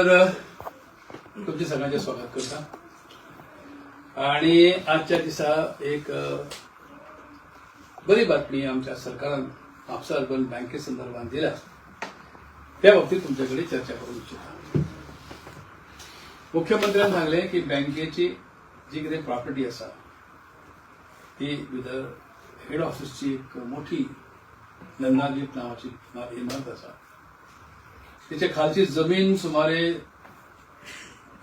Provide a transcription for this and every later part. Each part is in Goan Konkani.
तर तुमचे सगळ्यांचे स्वागत करता आणि आजच्या दिसा एक बरी बातमी आमच्या सरकारान म्हापसा अर्बन बँके संदर्भात दिल्या, त्या बाबतीत तुमच्याकडे चर्चा करू इच्छिता. मुख्यमंत्र्यान सांगले की बँकेची जी कितें प्रॉपर्टी आसा ती विदर हेड ऑफिसची एक मोठी नंदादीप नावाची इमारत आसा, तिच्या खालची जमीन सुमारे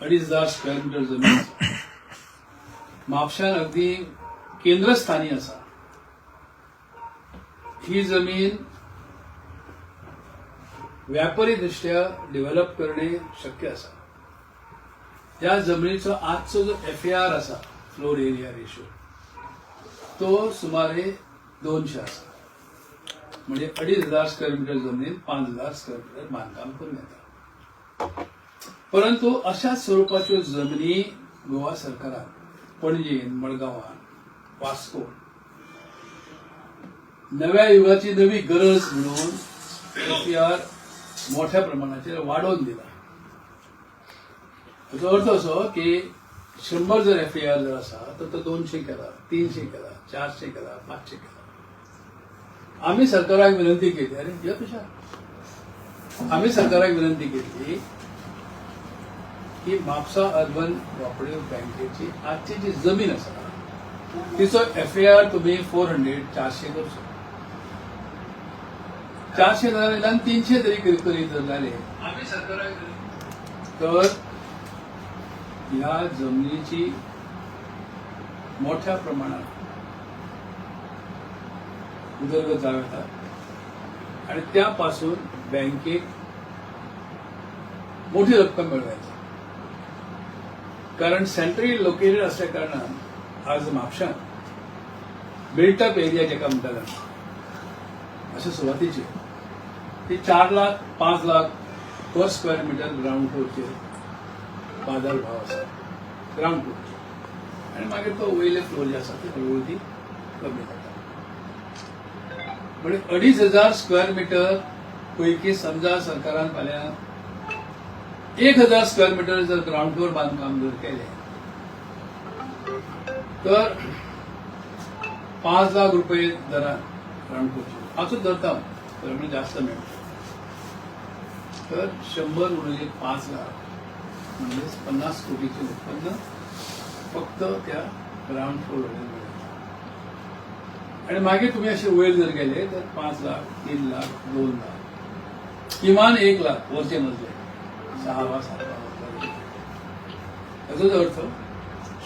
2500 स्क्वेअर मिटर जमीन आसा. म्हापशान अगदी केंद्रस्थानी आसा. ही जमीन व्यापारी दृष्ट्या डेव्हलप करणे शक्य आसा. ह्या जमनीचो आजचो जो एफएआर आसा, फ्लोर एरिया रेशो, तो सुमारे 200 आसा. म्हणजे 2500 स्क्वेअर मिटर जमनीत 5000 स्क्वेअर मिटर बांधकाम करूं येता. परंतु अशा स्वरूपाच्यो जमनी गोवा सरकारान पणजे, मडगांवान, वास्को नव्या युगाची नवी गरज म्हणून एफआर मोठ्या प्रमाणाचेर वाडोवन दिला. हाचो अर्थ असो की 100 जर एफआर जर आसा तर तो 200 केला, 300 केला, 400 केला, 500 केला. आम्ही सरकाराक विनंती केली, अरे यो तुषार, आम्ही सरकाराक विनंती केली की म्हापसा अर्बन कोऑपरेटिव्ह बँकेची आजची जी जमीन आसा तिचो एफएआर तुम्ही 400 400 करचो. 400 जाल्यार 300 तरी करीत जर जाले आम्ही सरकाराक तर ह्या जमनीची मोठ्या प्रमाणात उदरगत जावं येता आणि त्यापासून बँकेक मोठी रक्कम मेळूं. कारण सेंट्रली लोकेटेड असल्या कारणान आज म्हापशान बिल्टअप एरिया जेका म्हणटात आमी, अशा सुवातेचेर ती 4 lakh 5 lakh per square metre ground फ्लोरचेर बाजार भाव आसा, ग्रावंड फ्लोरचेर. आणि मागीर तो वयले फ्लोर जे आसा ते हळूहळू ती कमी जाता. म्हणजे 2500 स्क्वेअर मिटर पैकी समजा सरकारान फाल्यां 1000 स्क्वेअर मिटर जर ग्रावंड फ्लोर बांधकाम जर केले तर 5 लाख रुपये दरान ग्रावंड फ्लोरचे पांचूच धरता हांव, तर म्हणजे जास्त मेळटा, तर 100 गुणिले 5 लाख म्हणजे 50 कोटीचे उत्पन्न फक्त त्या ग्रावंड फ्लोर मिळेल. आणि मागीर तुम्ही असे वयर जर गेले तर 5 लाख, 3 लाख, 2 लाख, किमान 1 लाख वरचे मजले, सहावा सातवा मजला. याचाच अर्थ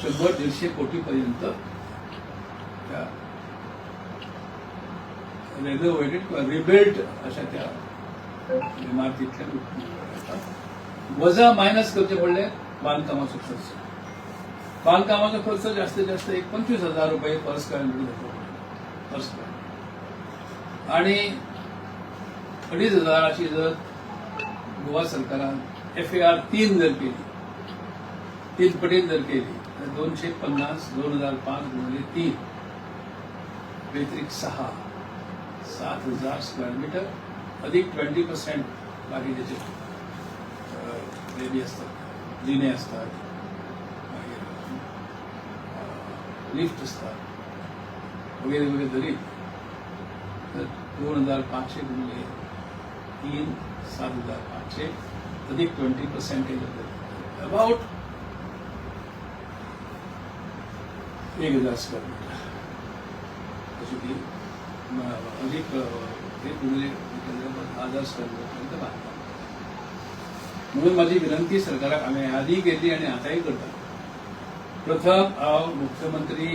100-150 कोटीपर्यंत त्या रेनोव्हेटेड किंवा रिबिल्ट अशा त्या इमारतीतल्या उत्पन्न मेळटा. वजा मायनस करचे पडले बांधकामाचो खर्च. बांधकामाचो खर्च जास्तीत जास्त एक 25,000 रुपये पर स्क्वेअर मिटर जातो, पर स्क्वेअर. आणि 2500ची जर गोवा सरकारान एफएआर 3 जर केली, 3 पटीन जर केली तर 250, 2005 गुणिले 3 बेत्रिक 6, 7000 स्क्वेअर मीटर अधिक 20% बाकी त्याचे हे बी असतात, जिने असतात, मागीर लिफ्ट असतात वगैरे वगैरे धरीत तर 2500 गुणिले 3, 7500 अधिक 20% अबाउट 1000 स्क्वेअर मीटर अशी ती अधिक ते गुणिले 10,000 स्क्वेअर मीटर बांधकाम. म्हणून माझी विनंती सरकाराक आम्ही आधी केली आणि आतांय करता. प्रथम हांव मुख्यमंत्री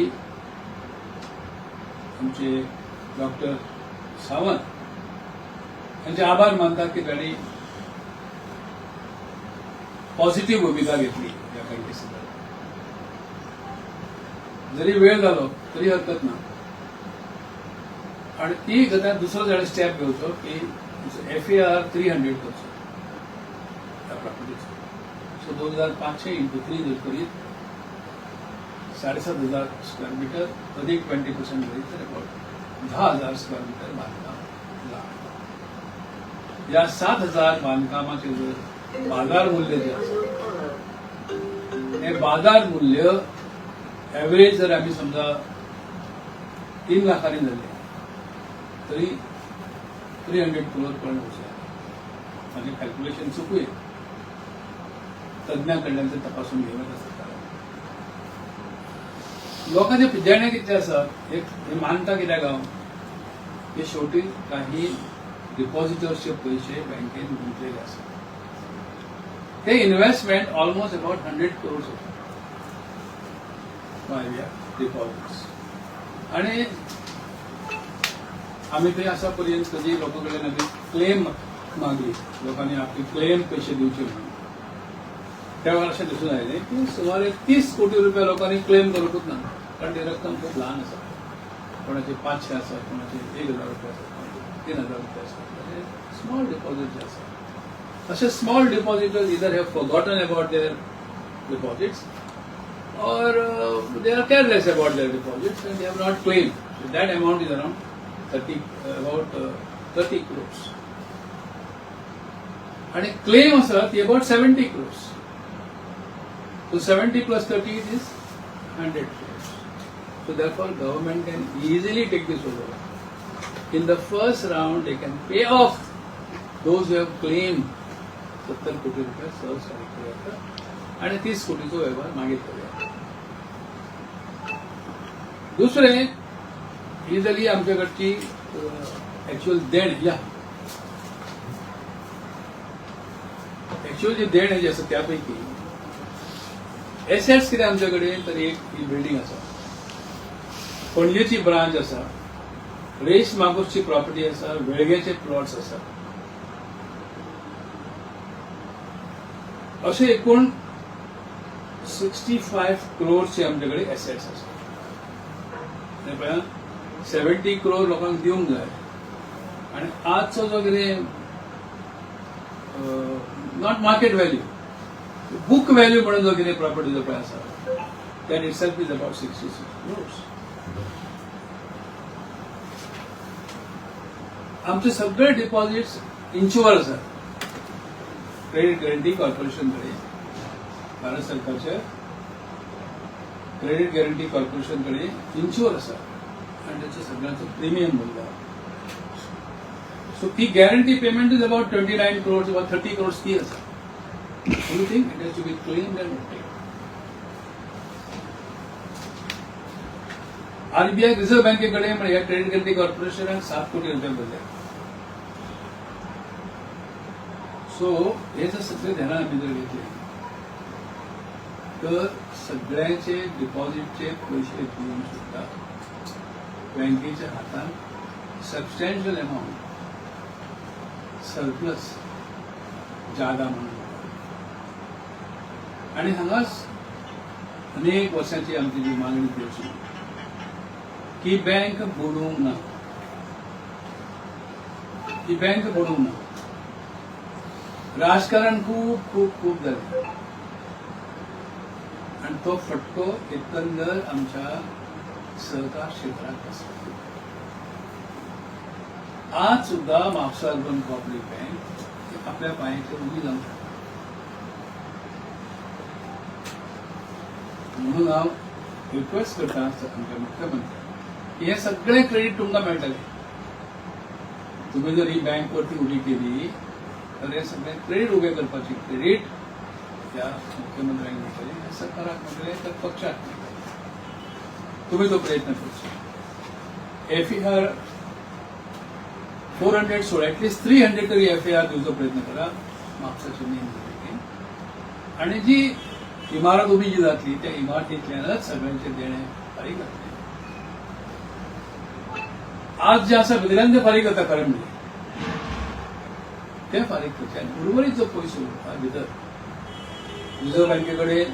आमचे डॉक्टर सावंत यांचे आभार मानता की तांणी पॉझिटिव्ह भूमिका घेतली या बँके संदर्भात. जरी वेळ जालो तरी हरकत ना. आणि ती गजाल दुसरो जाणें स्टेप घेवचो की एफएआर 300 करचो त्या प्रॉपर्टीचो. सो 2500 इंटू 3 जर करीत 7500 स्क्वेअर मिटर अधिक 20% धरीत तर अबाउट 10,000 स्क्वेअर मिटर बांधकाम लागता. या 7000 बांधकामाचे जर बाजार मूल्य जे आसा हें बाजार मूल्य एवरेज जर आमी समजा 3 लाखांनी धरलें तरी 300 क्रोर पर्यंत वचूं. म्हाजें कॅल्क्युलेशन चुकूं येत, तज्ञां कडल्यान ते तपासून घेवं येता सरकारान. लोकांचे देणें कितलें आसा हे मानता कित्याक हांव हे शेवटी काही डिपॉझिटर्सचे पैसे बँकेत गुंतलेले आसात. ते इन्व्हेस्टमेंट ऑलमोस्ट अबाउट 100 क्रोर्स होता बाय डिपॉझिट्स. आणि आम्ही ते असा पर्यंत कधी लोकां कडल्यान आमी क्लेम मागली, लोकांनी आपली क्लेम पैसे दिवचे म्हणून, त्या वेळार अशें दिसून आयलें की सुमारे 30 कोटी रुपया लोकांनी क्लेम करूंकूच ना, कारण ती रक्कम खूब ल्हान आसा. कोणाचे 500 आसा, कोणाचे 1000 रुपया आसा, कोणाचे 3000 रुपया आसा. स्मॉल डिपॉझिट जे आसा अशे small depositors either have forgotten about their deposits or they are careless about their deposits and they have not claimed. So that amount is around 30 crores. आणि क्लेम आसा ती about 70 crores. So 70 plus 30 is 100 crores. So therefore government can easily take this over. In the first round they can pay off those who have claimed 70 कोटी रुपया सहज फारीक करूं येता आणि 30 कोटीचो वेव्हार मागीर करूया. दुसरें, ही जाली आमच्या कडची एक्च्युअल देण. या एक्च्युअल जे देण जे आसा त्या पैकी एसेट्स कितें आमच्या कडेन तर एक ही बिल्डींग आसा, पणजेची ब्रांच आसा, रेस मागूसची प्रॉपर्टी आसा, वेळगेचे प्लॉट्स आसा. अशे एकूण 65 क्रोरचे आमचे कडेन एसेट्स आसा. पळया 70 क्रोर लोकांक दिवंक जाय आनी आजचो जो कितें not market value, book value म्हणून जो कितें प्रॉपर्टीचो पळय आसा that itself is about 66 crores. आमचे सगळे डिपॉझिट्स इन्शुअर आसात क्रेडिट गॅरंटी कॉर्पोरेशन कडे, भारत सरकारच्या क्रेडिट गॅरंटी कॉर्पोरेशन कडे इन्शुअर आसा आणि त्याचो सगळ्यांचो प्रिमियम भरला. सो ती guarantee payment is about 29 crores वा 30 क्रोर्स ती आसा. Only thing it has to be claimed and paid. RBI reserve बँकेकडे म्हणजे ह्या क्रेडिट गॅरंटी कॉर्पोरेशनाक 7 कोटी रुपये भरले. सो हे जर सगळे ध्यानात आमी जर घेतले तर सगळ्यांचे डिपॉझिटचे पैसे दिवन सुद्धा बँकेच्या हातान सबस्टँशियल अमाऊंट सरप्लस जादा म्हणून. आणि हांगाच अनेक वर्सांची आमची जी मागणी ती की बँक बुडोवंक ना, ही बँक बुडोवंक ना. राजकारण खूब खूब खूब जालें आणि तो फटको एकंदर आमच्या सहकार क्षेत्रात बसला. आज सुद्धा म्हापसा अर्बन कोऑपरेटिव्ह बँक आपल्या पायांचेर उबी जावंक शकता. म्हणून हांव रिक्वेस्ट करता आमच्या मुख्यमंत्र्यांक की हे सगळे क्रेडिट तुमकां मेळटलें. तुमी जर ही बँक वरती उबी केली तर हे सगळे क्रेडिट उबे करपाची क्रेडिट ह्या मुख्यमंत्र्यांक मेळटलें, ह्या सरकाराक मेळटलें, तर पक्षाक मेळटलें. तुमी तो प्रयत्न करचो. एफईआर 400 सोड, ऍटलिस्ट 300 तरी एफआयआर दिवचो प्रयत्न करा म्हापसाचे मेन बँकेन. आणि जी इमारत उबी जी जातली त्या इमारतींतल्यानच सगळ्यांचे देणे फारीक जातले. आज जे आसा भितरल्यान ते फारीक जाता, खरें म्हणजे ते फारीक करचे आनी उर्वरीत जो पयसो उरता भितर रिझर्व बँके कडेन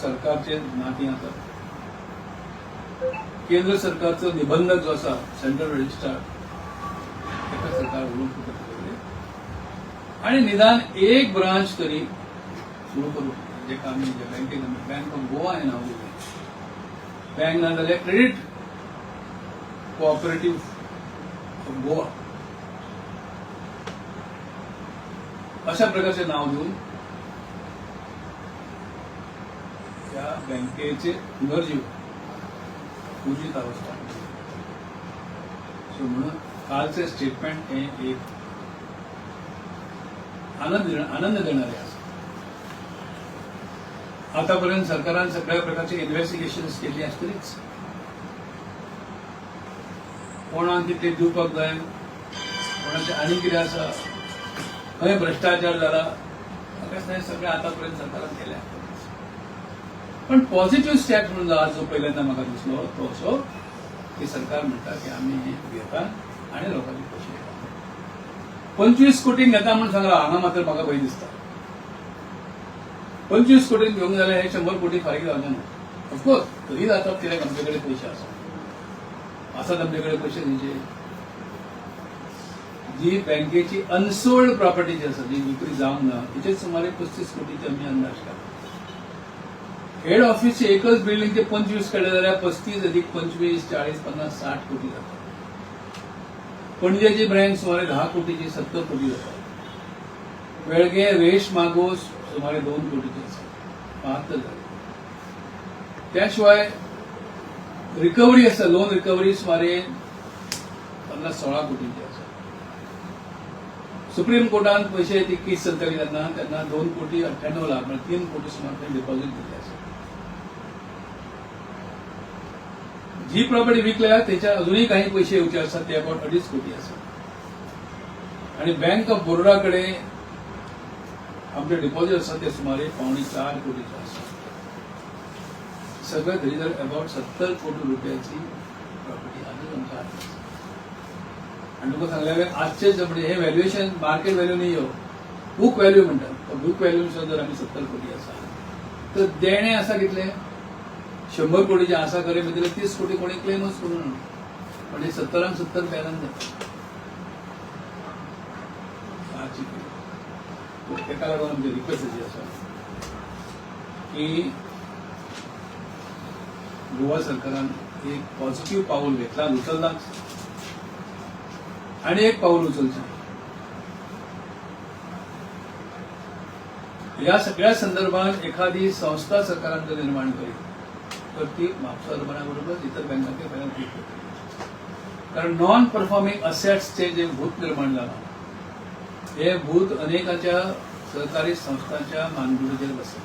सरकारचे नातीं आसात, केंद्र सरकारचो निबंधक जो आसा सेंट्रल रजिस्ट्रार ताका सरकार उलोवंक शकता तेजे. आणि निदान एक ब्रांच तरी सुरू करू, जेका आमी ज्या बँकेक आमी बँक ऑफ गोवा हें नांव दिलें. बँक ना जाल्यार क्रेडिट कोऑपरेटिव्ह ऑफ गोवा. अशा प्रकारचे नाव दिवन त्या बँकेचे पुनर्जीवन उर्जित अवस्था. सो म्हणून कालचे स्टेटमेंट हे एक आनंद देणारे आसा. आतापर्यंत सरकारान सगळ्या प्रकारचे इन्व्हेस्टिगेशन केली आसतलीच. कोणाक कितें दिवपाक जाय, कोणाचें आनी कितें आसा, खंय भ्रश्टाचार जाला, म्हाका सगळें आतापर्यंत सरकारान केलें. पण पॉझिटिव्ह स्टेप म्हणून आज जो पहिल्यांदा म्हाका दिसलो तो असो की सरकार म्हणटा की आमी हे घेता आनी लोकांचे पयशे घेता. 25 कोटी घेता म्हणून सांगला. हांगा मात्र म्हाका भंय दिसता. 25 कोटीन घेवंक जाल्यार हे 100 कोटी फारीक जावचे ना. ऑफकोर्स तरी जातात कित्याक आमचे कडेन पयशे आसा, आसात आमचे कडेन पयशे. तेंचे जी बँकेची अनसोल्ड प्रॉपर्टी जी आसा, जी विक्री जावंक ना, तिचेच सुमारे 35 कोटीचे आमी अंदाज काडला. हेड ऑफिसची एकच बिल्डिंगचे 25 काडले जाल्यार 35 अधिक 25, 40, 50, 60 कोटी जाता. पणजेची ब्रँच सुमारे 10 कोटीची, 70 कोटी जाता. वेळगे रेश मागोस सुमारे 2 कोटीची आसा, 72 जाले. त्याशिवाय रिकव्हरी आसा, लोन रिकव्हरी सुमारे 15-16 कोटींची आसा. सुप्रीम कोर्टान पयशे ती केस चलताली तेन्ना, तेन्ना 2 कोटी 98 लाख म्हणजे 3 कोटी सुमार थंय डिपॉझिट दिल्ली आसा. जी प्रॉपर्टी विकल्या त्याच्या अजूनही काही पैसे येवचे आसात, ते अबाउट 2.5 कोटी आसा. आणि बँक ऑफ बरोडा कडेन आमचे डिपॉझिट आसा ते सुमारे 3.75 कोटीचे आसा. सगळे धरी जर अबाउट 70 कोटी रुपयाची प्रॉपर्टी आजच आमच्या हातात आसा. आणि तुका सांगल्या आजचेच म्हणजे हे व्हॅल्युएशन मार्केट व्हॅल्यू न्ही हो, बुक व्हॅल्यू म्हणटात. बुक व्हॅल्यू जर आमी 70 कोटी आसा तर देणे आसा कितले? 100 कोटीचे आसा खरे, भितरले 30 कोटी कोणी क्लेमच करूं ना, म्हणजे 70 70 बॅलन्स जाता. तेका लागून आमची रिक्वेस्ट अशी आसा की गोवा सरकारान एक पॉझिटिव्ह पाऊल घेतला, उचललाच आणि एक पाऊल उचलचें. या सगळ्या संदर्भात एखादी संस्था सरकारान जर निर्माण करीत तर ती म्हापसा अर्बना बरोबर इतर बँकांचे फायनान्स करतली. कारण नॉन परफॉर्मिंग असेट्सचे जे भूत निर्माण जाला, हे भूत अनेकाच्या सहकारी संस्थांच्या मानगुटीचेर बसता.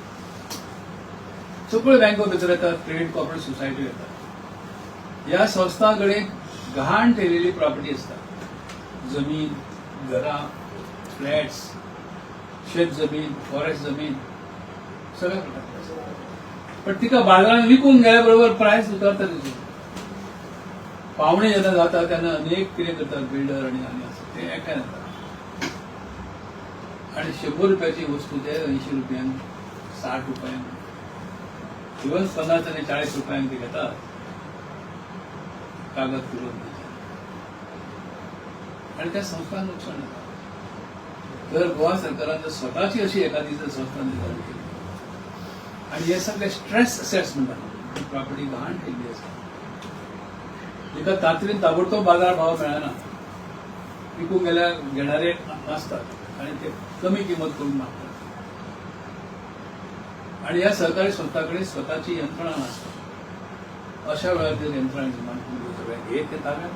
सगळ्यो बँको भितर येतात, क्रेडिट कॉपरेटिव्ह सोसायटी येतात. ह्या संस्थां कडेन गहाण ठेवलेली प्रॉपर्टी आसता, जमीन, घरां, फ्लॅट्स, शेत जमीन, फॉरेस्ट जमीन, सगळ्या प्रकारचे आसता. पण तिका बाजारात विकून गेल्या बरोबर प्रायस उतरता तिची. पावणे जेन्ना जाता तेन्ना अनेक कितें करतात बिल्डर आनी आनी आसा ते एकठांय जाता आणि 100 रुपयाची वस्तू ते 80 रुपयांक, 60 रुपयांक, इवन 50 आनी 40 रुपयांक ते घेतात कागद फिरोवन त्याचे आणि त्या संस्थांक नुकसान जाता. तर गोवा सरकारान जर स्वताची अशी एखादी जर संस्था निर्माण केली आणि हे सगळे स्ट्रेस असेट्स म्हणटात, प्रॉपर्टी गहाण केल्ली आसा, तिका तातडीन ताबडतोब बाजार भाव मेळना, विकूंक गेल्यार घेणारे नासतात आणि ते कमी किंमत करून मागतात आणि ह्या सहकारी संस्थां कडेन स्वताची यंत्रणा नासता. अशा वेळार जर यंत्रणा निर्माण करून सगळ्या घेत ते ताब्यात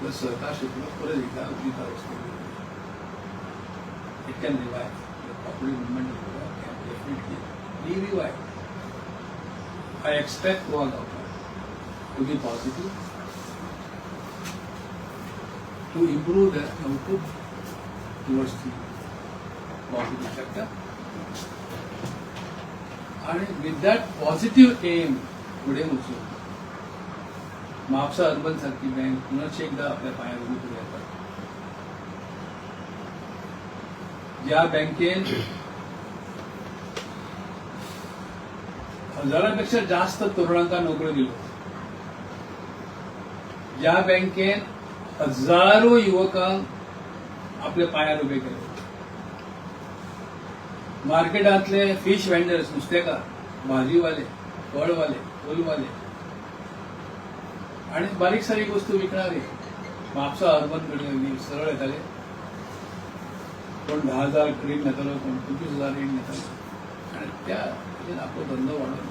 तर सहकार क्षेत्र परत एकदा उदित अवस्थेत. It can revive. The popular movement of Goa can definitely be revived. I expect Goa government to be positive, to improve their output towards the positive sector. आणि विथ that positive M पुढे वचून म्हापसा अर्बन सारखी बँक पुनश्च एकदा आपल्या पायार उभी करूं येता. ज्या बँकेन हजारापेक्षा जास्त तरुणांना नोकरी दिल्यो, ज्या बँकेन हजारो युवकांक आपल्या पायार उबे केले, मार्केटांतले फिश वेंडर्स, नुस्तेकार, भाजीवाले, फळवाले, फुलवाले आणि बारीक सारीक वस्तू विकणारे म्हापसा अर्बन कडेन सरळ येताले. कोण 10,000 रीण घेतालो, कोण 25,000 रीण घेतालो आणि त्या हेजेर आपलो धंदो वाडोवन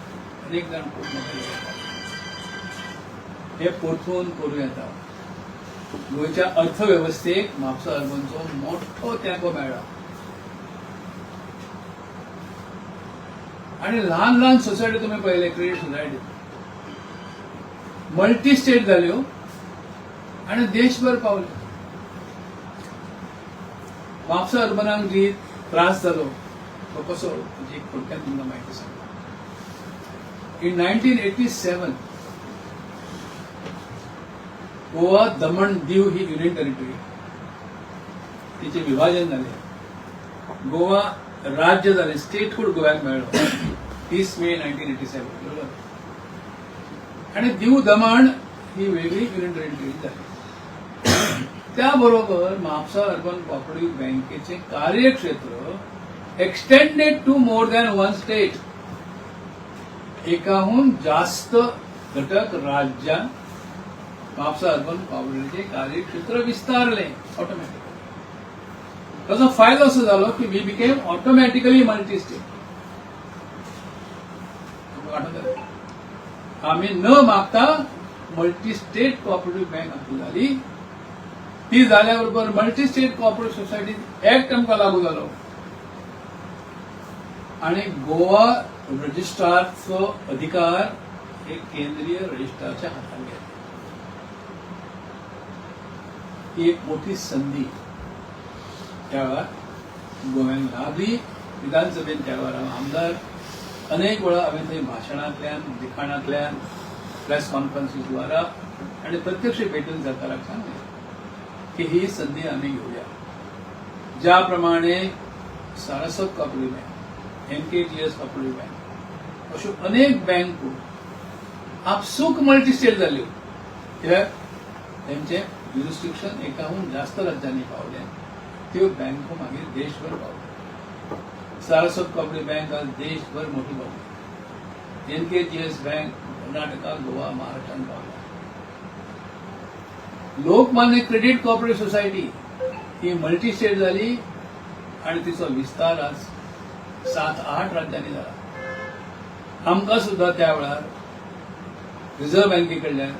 अनेक जाण खूब मोठे जातात. हे परतून करूं येता. गोंयच्या अर्थवेवस्थेक म्हापसा अर्बनचो मोठो तेंको मेळ्ळा आणि ल्हान ल्हान सोसायटी तुम्ही पळयले, क्रेडीट सोसायटी मल्टी स्टेट जाल्यो आणि देशभर पावल्यो. म्हापसा अर्बनाक जी त्रास जालो तो कसो, ताची एक थोडक्यात तुमकां म्हायती सांगता. In 1987 Goa Daman Diu he union territory, तिचे विभाजन जाले, गोवा राज्य जालें, स्टेटहूड गोव्याक मेळ्ळो 30 मे 1987, बरोबर. आणि दीव दमण ही वेगळी युनियन टेरिटरी जाली. त्याबरोबर म्हापसा अर्बन कॉपरेटिव्ह बँकेचे कार्यक्षेत्र extended to more than one state, एकाहून जास्त घटक राज्यात म्हापसा अर्बन कॉपरेटिव्हचे कार्यक्षेत्र विस्तारले ऑटोमॅटिक. ताचो फायदो असो जालो की we became automatically multi state. आम्ही न मागता मल्टी स्टेट कॉपरेटिव्ह बँक आमची जाली. ती जाल्याबरोबर multi state cooperative society act आमकां लागू जालो आणि गोवा रजिस्ट्रारचो अधिकार हे केंद्रीय रजिस्ट्रारच्या हातान गेले. ही एक मोठी संधी त्या वेळार गोव्यान लाभली. विधानसभेन त्या वेळार हांव आमदार, अनेक वेळा हांवें थंय भाशणांतल्यान, लिखाणांतल्यान, प्रेस कॉन्फरन्सीस द्वारा आणि प्रत्यक्ष भेटून सरकाराक सांगलें की ही संधी आमी घेवया. ज्या प्रमाणे Saraswat cooperative bank, NKGS cooperative bank अश्यो अनेक बँको आपसूक मल्टी स्टेट जाल्यो, कित्याक तेंचे ज्युरिस्डिक्शन एकाहून जास्त राज्यांनी पावले, त्यो बँको मागीर देशभर पावल्यो. सारस्वत कॉपरेटिव्ह बँक आज देशभर मोठी पावली, एनकेजीएस बँक कर्नाटका, गोवा, महाराष्ट्रान पावल्या. लोकमान्य क्रेडिट कॉपरेटिव्ह सोसायटी ही मल्टी स्टेट जाली आणि तिचो विस्तार आज 7-8 राज्यांनी जाला. आमकां सुद्दां त्या वेळार रिझर्व्ह बँके कडल्यान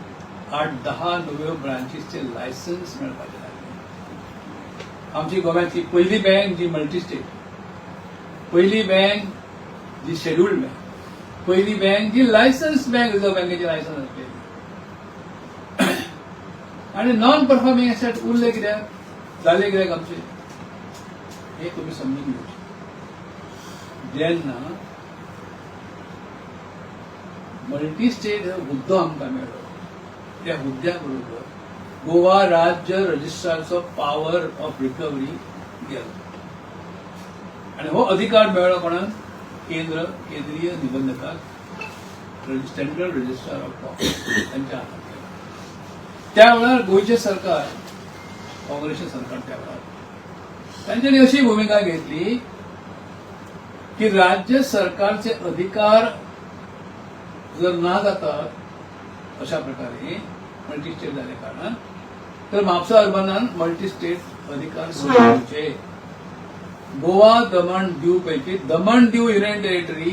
8-10 नव्यो ब्रांचीसचे लायसन्स मेळपाचें लागलें. आमची गोव्यांतली पहिली बँक जी मल्टी स्टेट, पहिली बँक जी शेड्युल्ड बँक, पहिली बँक जी लायसन्स बँक, रिझर्व्ह बँकेची लायसन्स आसलेली आणि नॉन परफॉर्मिंग एसेट उरले कित्याक, जाले कित्याक आमचे, हे तुमी समजून घेवचे. जेन्ना मल्टी स्टेट हुद्दो आमकां मेळ्ळो, त्या हुद्द्या बरोबर गोवा राज्य रजिस्ट्रारचो पावर ऑफ रिकव्हरी गेलो आणि हो अधिकार मेळ्ळो कोणाक, केंद्रीय निबंधकाक, सेंट्रल रजिस्ट्रार ऑफ प्रॉपर्टी तांच्या हातात गेलो. त्या वेळार गोंयचें सरकार, काँग्रेसचें सरकार त्या वेळार, तांच्यांनी अशी भुमिका घेतली की राज्य सरकारचे अधिकार जर ना जातात अशा प्रकारे मल्टी स्टेट जाल्या कारणान, तर म्हापसा अर्बनान मल्टी स्टेट अधिकार सोडून दिवचे. गोवा दमण दीव पैकी दमण दीव युनियन टेरिटरी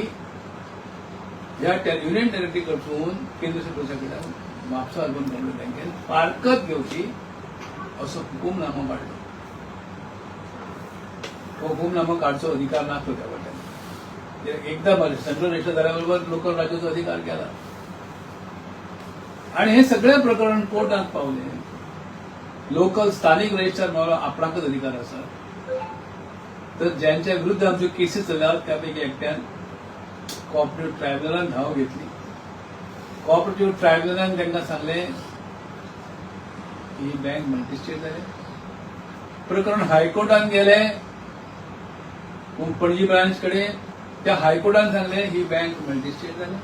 ह्या युनियन टेरिटरी कडसून केंद्र सरकारा कडल्यान म्हापसा अर्बन कॉपरेटिव्ह बँकेन फारकत घेवची असो हुकुमनामो काडलो. हो हुकुमनामो काडचो अधिकार नासलो त्या वाट्यान. एकदा सेंट्रल रजिस्टर जाल्या बरोबर लोकल राज्याचो अधिकार गेला आणि हे सगळे प्रकरण कोर्टात पावले. लोकल स्थानिक रजिस्ट्रार मेळ्ळो, आपणाकच अधिकार आसा. तर ज्यांच्या विरुद्ध आमच्यो केसी चलल्यात त्यापैकी एकट्यान कॉपरेटिव्ह ट्रायब्युनलान धांव घेतली. कॉपरेटिव्ह ट्रायब्युनलान तांकां सांगलें ही बँक मल्टी स्टेट जाली. प्रकरण हायकोर्टान गेले पणजी ब्रांच कडेन. त्या हायकोर्टान सांगलें ही बँक मल्टी स्टेट जाली.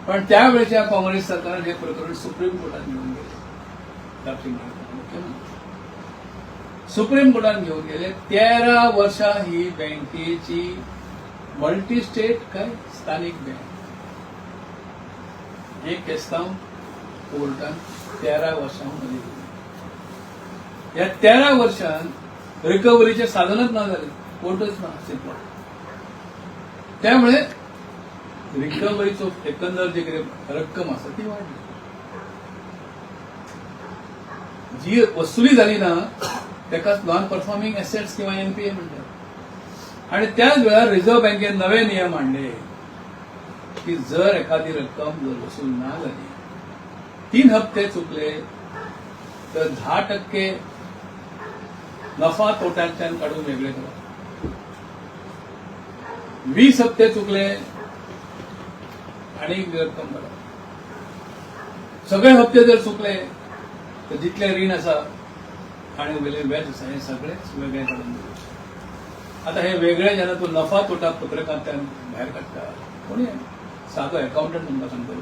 पण त्यावेळच्या काँग्रेस सरकारान हे प्रकरण सुप्रीम कोर्टात घेऊन गेले. मुख्यमंत्री सुप्रीम कोर्टान घेऊन गेले. 13 वर्षां ही बँकेची मल्टी स्टेट काय स्थानिक बँक एक केस्तांव कोर्टान 13 वर्षां मध्ये. ह्या 13 वर्षांत रिकव्हरीचे साधनच ना जाले, कोर्टच ना सिंपल. त्यामुळे रिकव्हरीचो एकंदर जे कितें रक्कम आसा ती वाडली. जी वसुली जाली ना ताकाच नॉन परफॉर्मिंग एसेट्स किंवा एनपीए म्हणतात. आणि त्याच वेळार रिझर्व्ह बँकेन नवे नियम आणले की जर एखादी रक्कम जर वसूल ना झाली, 3 हप्ते चुकले तर 10% नफा तोट्याच्यान काढून वेगळे करा, 20 हप्ते चुकले आणि रक्कम करा, सगळे हप्ते जर चुकले तर जितले रीण आसा आणि वेगळे व्याज आसा हे सगळेच वेगळे काढून दिले. आता हे वेगळे जेन्ना तूं नफा तोटा पत्रकांतल्यान भायर काडटा, कोणी सादो अकाउंटंट तुमकां सांगतलो,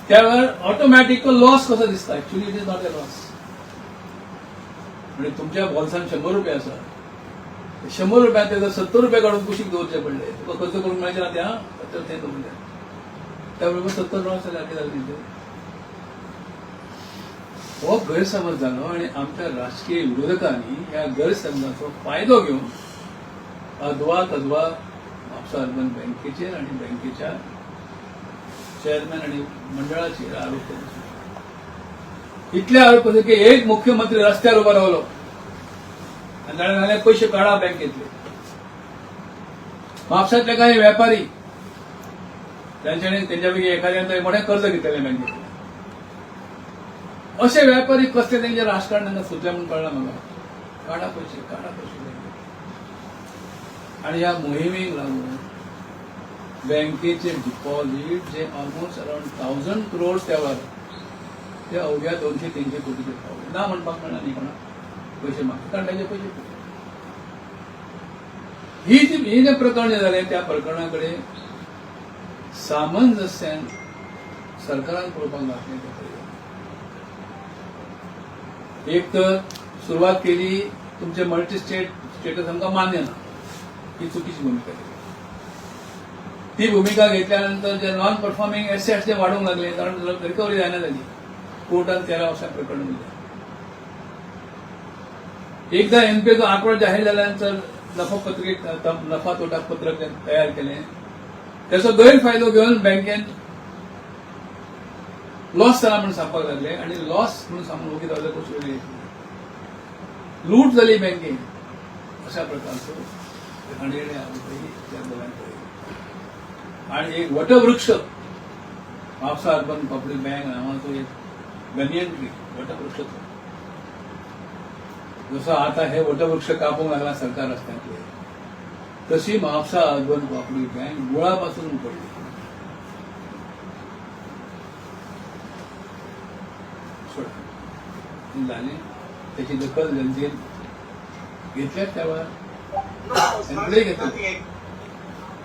त्या वेळार ऑटोमॅटीक तो लॉस कसो दिसता. Actually it is not a loss. म्हणजे तुमच्या बोल्सान 100 रुपया आसा, 100 रुपयांत जर 70 रुपया काडून कुशीक दवरचे पडले, तुका खर्च करूंक मेळचे ना ते, हा तर ते दवरले, त्या बरोबर 70 लॉस जाल्यार कितें जालें तें? हो गैरसमज जालो आणि आमच्या राजकीय विरोधकांनी ह्या गैरसमजाचो फायदो घेवन अदवा तदवा म्हापसा अर्बन बँकेचेर आणि बँकेच्या चेअरमॅन आणि मंडळाचेर आरोप केले. इतले आरोप केले की एक मुख्यमंत्री रस्त्यार उबो रावलो आणि ताणें सांगलें पयशे काडा बँकेतले. म्हापशांतले काही व्यापारी त्यांच्यानी त्यांच्यापैकी एखाद्यान तर मोठें कर्ज घेतलेलें बँकेतलें. असे व्यापारी कसले तेंचे राजकारण तांकां सुचलें म्हणून कळना म्हाका. काडा पयशे, काडा पयशे बँकेत. आणि ह्या मोहिमेक लागून बँकेचे डिपॉझिट जे ऑलमोस्ट अराउंड 1000 क्रोड त्या वेळार ते अवघ्या 200-300 कोटीचे पावले. ना म्हणपाक मेळना न्ही कोणाक पयशे मागता, कारण तांचे पयशे. ही जी हे जे प्रकरण जे जालें त्या प्रकरणा कडेन सामंजस्यान सरकारान पळोवपाक जातलें तें पळयलें. एक तर सुरवात केली तुमचे मल्टी स्टेट स्टेटस आमकां मान्य ना, ही चुकीची भूमिका केली. ती भूमिका घेतल्यानंतर जे नॉन परफॉर्मिंग एसेट्स जे वाडूंक लागले, कारण रिकव्हरी जायना जाली, कोर्टान 13 वर्सां प्रकरण दिलें. एकदा एनपीएचो आंकडो जाहीर जाल्यानंतर नफा पत्रिक नफा तोटा पत्रक तयार केलें, त्याचो गैरफायदो घेवन बँकेन लॉस जाला म्हणून सांगपाक लागले आणि लॉस म्हणून सांगून ओगी रावले, कशी वेगळी लूट जाली बँकेन, अशा प्रकारचो घाणेरडे आरोपही त्या दोगांक पळयले. आणि एक वटवृक्ष म्हापसा अर्बन पब्लिक बँक नावाचो एक बनियन ट्री वटवृक्ष, जसं आता हे वटवृक्ष कापूंक लागला सरकार रस्त्यांतले, तशी म्हापसा अर्बन कोऑपरेटिव्ह बँक मुळापासून पडली. सोडा झाले, त्याची दखल जनतेन घेतल्याच त्यावर पुढे घेतली.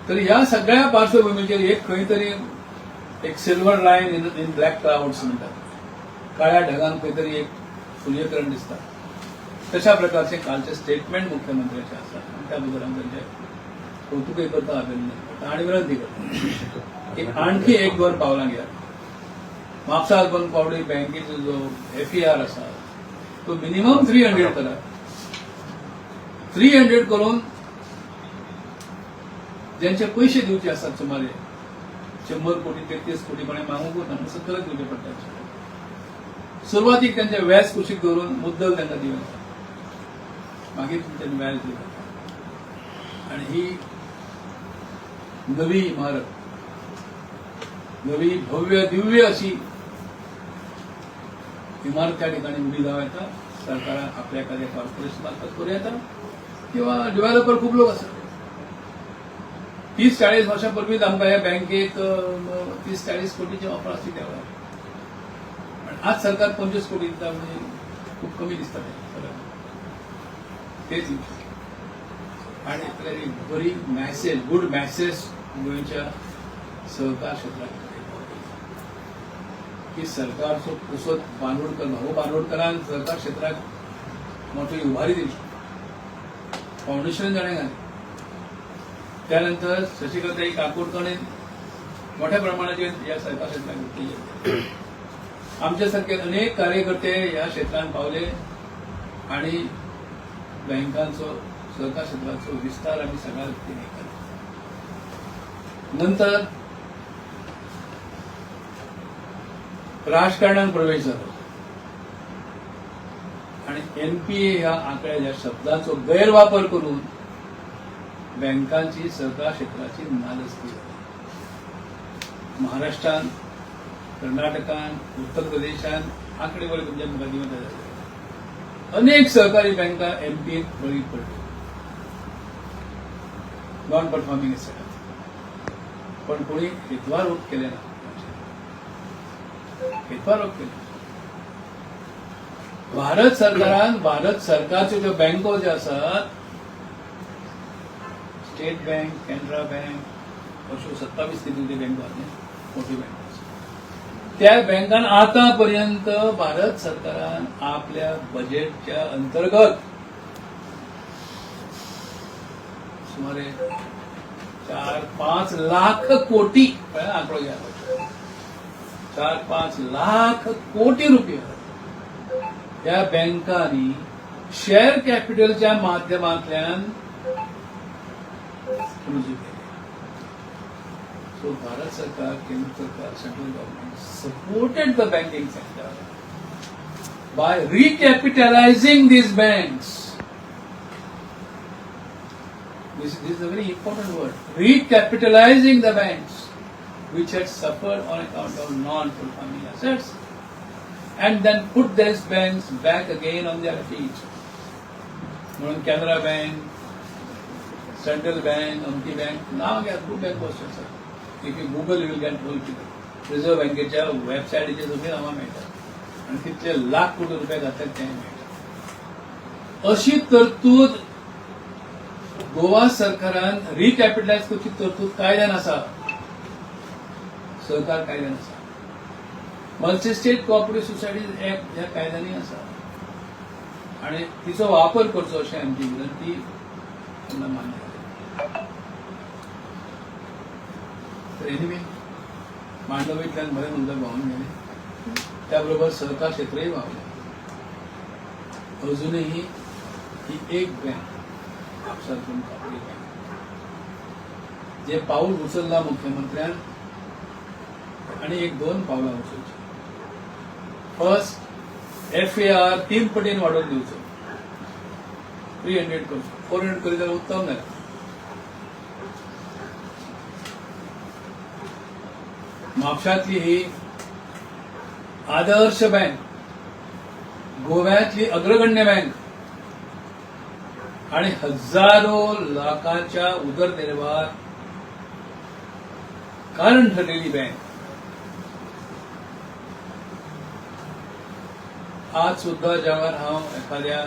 तर ह्या सगळ्या पार्श्वभूमीचेर एक खंय तरी एक silver line in black clouds म्हणटात, काळ्या ढगान खंय तरी एक सूर्यकिरण दिसता, तशा प्रकारचे कालचे स्टेटमेंट मुख्यमंत्र्याचे आसा आनी त्या बद्दल हांव तांचे कौतुकय करता, अभिनंदन करता आनी विनंती करता की आणखी एक दोन पावलां घेयात. म्हापसा अर्बन कोऑपरेटिव्ह बँकेचो जो एफईआर आसा तो मिनिमम 300 करा. 300 करून ज्यांचे पैसे दिवचे आसात सुमारे 100 कोटी 33 कोटी कोणी मागूंक ना, 70 दिवचे पडटा. सुरवातीक त्यांचे व्याज कुशीक दवरून मुद्दल तांकां दिवं येता, मागीर तुमच्यानी व्याज दिवं येता. आणि ही नवी इमारत, नवी भव्य दिव्य अशी इमारत त्या ठिकाणी उभी जावं येता. सरकारान आपल्या एखाद्या कॉर्पोरेशन मार्फत करूं येता किंवा डेव्हलपर खूप लोक आसात. 30-40 वर्षांपूर्वीच आमकां ह्या बँकेत 30-40 कोटीची ऑफर आसली त्या वेळार, आणि आज सरकार 25 कोटी दिता म्हणजे खूप कमी दिसता ते सगळ्यांना. तेच आणि आपल्याला एक बरी मॅसेज, गुड मॅसेज गोंयच्या सहकार क्षेत्राक की सरकारचो कुसत बांदोडकर, भाऊ बांदोडकरान सहकार क्षेत्राक मोठी उभारी दिली, फाउंडेशन जाणें घालें. त्यानंतर शशिकलाताई काकोडकरांनी मोठ्या प्रमाणाचेर ह्या सहकार क्षेत्राक उत्तेजन. आमच्या सारखे अनेक कार्यकर्ते ह्या क्षेत्रांत पावले आणि बँकांचो सहकार क्षेत्राचो विस्तार आमी सगळ्या व्यक्तींनी केला. नंतर राजकारणात प्रवेश झालो आणि एनपीए ह्या आकड्या ह्या शब्दाचो गैरवापर करून बँकांची सहकार क्षेत्राची नालस्ती झाली. महाराष्ट्रान, कर्नाटकान, उत्तर प्रदेशान आकडे बरे तुमच्या मुखार दिवंक जाय. अनेक सहकारी बँका एनपीए बळी पडल्यो, नॉन परफॉर्मिंग एसेट. पण कोणी हेत्वारोप केले ना, हेत्वारोप केले. भारत सरकारान भारत सरकारच्यो ज्यो बँको ज्यो आसात, स्टेट बँक, कॅनरा बँक, अश्यो 27 कितें ते बँको आसात न्ही, मोठ्यो बँको आसात. त्या बँकान आतां पर्यंत भारत सरकारान आपल्या बजेटच्या अंतर्गत सुमारे 4-5 लाख कोटी, आंकडो घ्या, 4-5 लाख कोटी रुपये त्या बँकांनी शेअर कॅपिटलच्या माध्यमांतल्यान रुजू केले. सो भारत सरकार, केंद्र सरकार, central government supported the banking sector by recapitalizing these banks. This is a very important word. Recapitalizing the banks which had suffered on account of non-performing assets, and then put these banks back again on their feet. म्हणून कॅनरा बँक, सेंट्रल बँक, अमकी बँक, नाव घ्या, खूप बँक आसात. If you Google, you will get whole figure. Reserve बँकेच्या वेबसायटीचेर सगळीं नांवां मेळटात आनी कितले लाख कोटी रुपया घातल्यात तें मेळटा. अशी तरतूद गोवा सरकारान रिकॅपिटलायज करची तरतूद कायद्यान आसा, सहकार कायद्यान आसा, multi state cooperative society act ह्या कायद्यांनी आसा आणि तिचो वापर करचो अशें आमची विनंती त्यांना मान्य जाली. तर एनिवे, मांडवींतल्यान बरें उदक व्हांवून गेलें, त्याबरोबर सहकार क्षेत्रय व्हांवलें. अजूनही ही एक bank, Mapusa urban cooperative bank, जे पाऊल उचलला मुख्यमंत्र्यान आणि एक दोन पावलां उचलची. फर्स्ट, एफएआर 3 पटीन वाडोवन दिवचो, 300 करचो, 400 करीत जाल्यार उत्तम जालें. म्हापशांतली ही आदर्श बँक, गोव्यातली अग्रगण्य बँक आणि हजारो लाखांच्या उदरनिर्वाहात कारण ठरलेली बँक आज सुद्धा जेव्हा हांव एखाद्या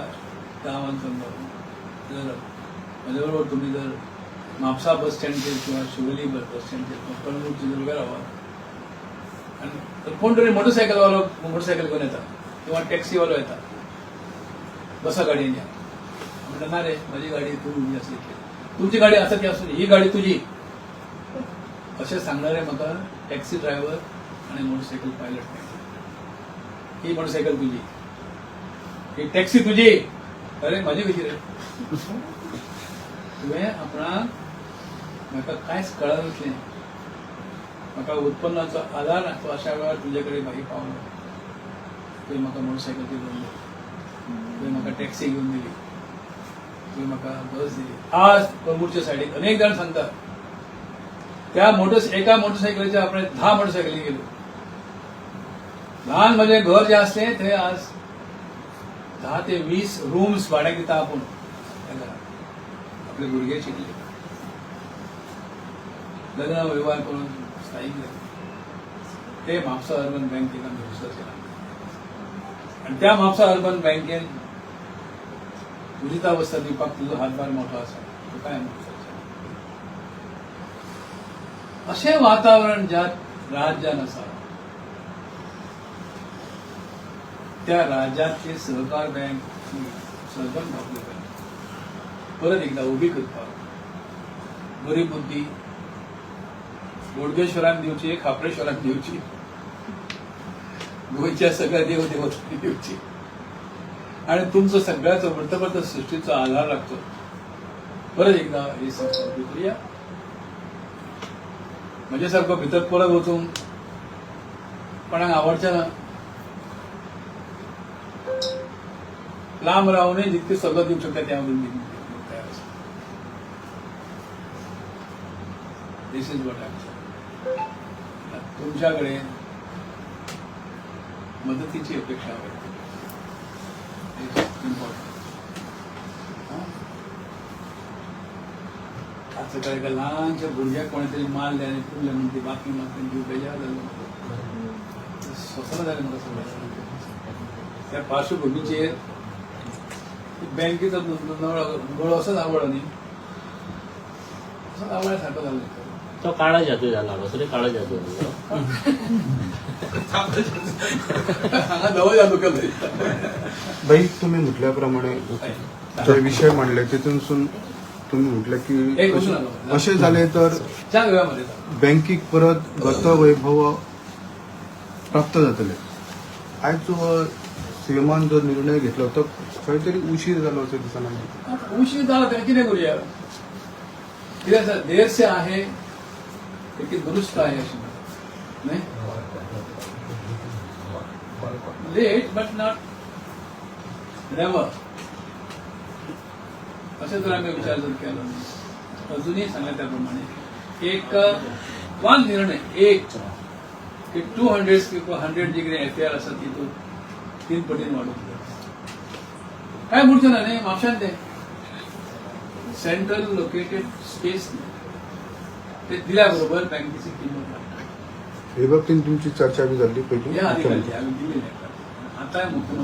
गांवांत समजा जर म्हजे बरोबर तुम्ही जर म्हापसा बस स्टँडचेर किंवा शिवोली बस स्टँडचेर किंवा कळंगूटचे जर उबे रावत आनी तर कोण तरी मोटरसायकलवालो मोटरसायकल घेवन येता किंवा टॅक्सीवालो येता, बसा गाडयेन या. म्हणटा, ना रे, म्हजी गाडी तूं उबी आसली, तुमची गाडी आसा ती आसूं, ही गाडी तुजी, अशें सांगणारे म्हाका टॅक्सी ड्रायव्हर आनी मोटरसायकल पायलट मेळटा. ही मोटरसायकल तुजी, ही टॅक्सी तुजी, अरे म्हजी कशी रे? तुवें आपणाक म्हाका कांयच कळनासलें, म्हाका उत्पन्नाचो आदार नासलो, अशा वेळार तुजे कडेन भाई पावलो, तुवें म्हाका मोटरसायकल घेवन दिली, तुवें म्हाका टॅक्सी घेवन दिली, तुवें म्हाका बस दिली. आज कळंगूटच्या सायडीक अनेक जाण सांगतात, त्या एका मोटरसायकलीच्या आपण 10 मोटरसायकली गेलो. ल्हान म्हजें घर जें आसलें थंय आज 10 ते 20 रूम्स भाड्याक दिता आपूण. त्या घरात आपले भुरगे शिकले, लग्न वेव्हार करून स्थायीक जाले. ते म्हापसा अर्बन बँकेक आमी विश्वास केला आनी त्या म्हापसा अर्बन बँकेन उदितावस्था दिवपाक तुजो हातभार मोठो आसा, तो काय आमी विसरचे. अशें वातावरण ज्या राज्यान आसा त्या राज्यातली सहकार बँक, सहकार कॉपरेटिव्ह बँक परत एकदा उबी करपाक बरी बुद्धी बोडगेश्वरान दिवची, खाप्रेश्वरान दिवची, गोंयच्या सगळ्या देव देवतांनी दिवची. आणि तुमचो सगळ्याचो वृत्तपत्र सृष्टीचो आधार लागतो. परत एकदा ही संस्था भितर या, म्हजे सारको भितर परत वचूंक कोणाक आवडचें ना. लांब रावूनय जितके सल्लो दिवंक शकता त्या तयार आसा. This is what I. तुमच्याकडे मदतीची अपेक्षा व्यक्त इम्पॉर्टंट. आज सकाळी एका ल्हानशा भुरग्याक कोणें तरी मारलें आनी पुरलें म्हणून ती बातमी म्हाका जीव बेजार जालो. सोंसना जालें म्हाका सगळें. त्या पार्श्वभूमीचेर बँकेचो गळो असोच आवड न्ही, असोच आवड सारको जालो. तो काळा जादू झाला, हांगासर काळा जादू जालो. हांगा धवो जादू केलो. भाई, तुम्ही म्हटल्याप्रमाणे जे विषय मांडले तितूनसून तुम्ही म्हटलं की एक वचू नका. असे झाले तर चार वेळामध्ये बँकेक परत गतवैभव प्राप्त जातले. आयज जो सीएमान जो निर्णय घेतलो तो खंय तरी उशीर जालो असं दिसना? उशीर झाला तरी कितें करूया? कितें आसा, देर से आहे लेकिन दुरुस्त आहे अशी म्हणतात न्ही. लेट बट not never अशें जर आमी विचार जर केलो न्ही, अजुनूय सांगल्या त्या प्रमाणे एक वन निर्णय एक की 200 किंवा 100 जी कितें एफआयआर आसा ती तूं तीन पटीन वाडोवंक जाय. काय म्हणचें ना न्ही, म्हापशान तें सेंट्रल लोकेटेड स्पेस ते दिल्या बरोबर बँकेची किंमत वाडटा. हे बाबतीत तुमची चर्चा बी जाल्ली पयली? हे आदी जाल्ली, हांवें दिलेली. आतांय मुख्यमंत्री